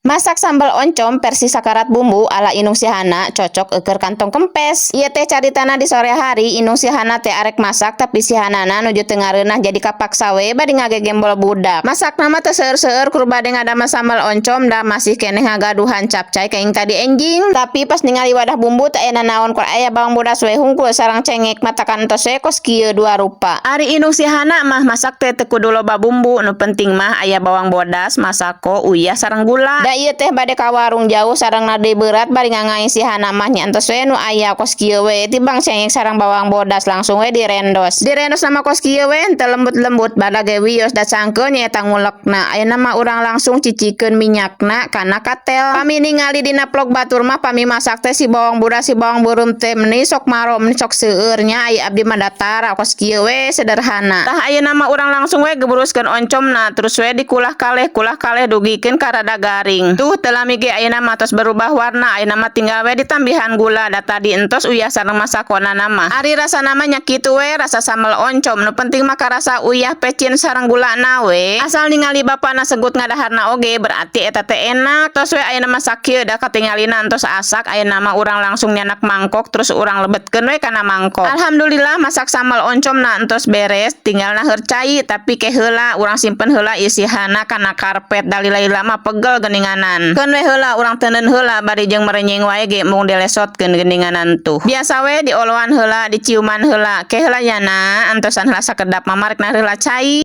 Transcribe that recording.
Masak sambal oncom versi sakarat bumbu ala indung si Hana cocok eukeun kantong kempes. Ieu teh caritana di sore hari, indung si Hana teh arek masak, tapi si Hanana nuju teu ngareunah, jadi kapaksa we bari ngagegembol budak. Masakna mah teu seueur-seueur, kur bade ngadamel sambal oncom, da masih keneh ngagaduhan capcay kaing tadi enjing. Tapi pas ningali wadah bumbu teh aya nanaon, kur aya bawang bodas we hungkul sareng cengek, matakan entos we kos kieu dua rupa. Ari indung si Hana mah masak teh teu kudu loba bumbu, nu penting mah aya bawang bodas, masako, uyah sareng gula. Da ieu teh bade ka warung jauh sareng nade berat bari ngangaing si Hana mah, nya entos we nu aya kos kieu we, tibang cengek sareng bawang bodas langsung we direndos. Direndos nama kos kieu we, henteu lembut-lembut, badag ge wios da cangkeul nyaeta ngulekna. Ayeuna mah urang langsung cicikeun minyakna kana katel. Pami ningali dina vlog batur mah, pami masak teh si bawang bodas, si bawang beureum teh meuni sok maro, meuni sok seueur nya, ai abdi mah datar kos kieu we, sederhana. Tah, ayeuna mah urang langsung we gebruskeun oncomna, terus we dikulah kaleh, kulah kaleh dugikeun ka rada garing. Tuh, teu lami ge ayeuna mah tos berubah warna. Ayeuna mah tinggal we ditambihan gula, da tadi entos uyah sareng masakona mah. Ari rasana mah nya kitu we rasa sambal oncom, nu penting mah karasa uyah, pecin sareng gulana we. Asal ningali bapana segut ngadaharna oge berarti eta teh enak. Tos we ayeuna mah sakieu, da katingalina entos asak. Ayeuna mah urang langsung nyandak mangkok, terus urang lebetkeun we kana mangkok. Alhamdulillah, masak sambal oncomna entos beres, tinggal naheur cai. Tapi ke heula, urang simpen heula isihana kana karpet, da lila-lila mah pegel geninganan. Keun we heula, urang teuneun heula bari jeung merenyeng wae ge mung dilesotkeun geninganan. Tuh, biasa we dioloan heula, diciuman heula. Ke heula yana, antosan heula sakedap, mama rek naheur heula cai.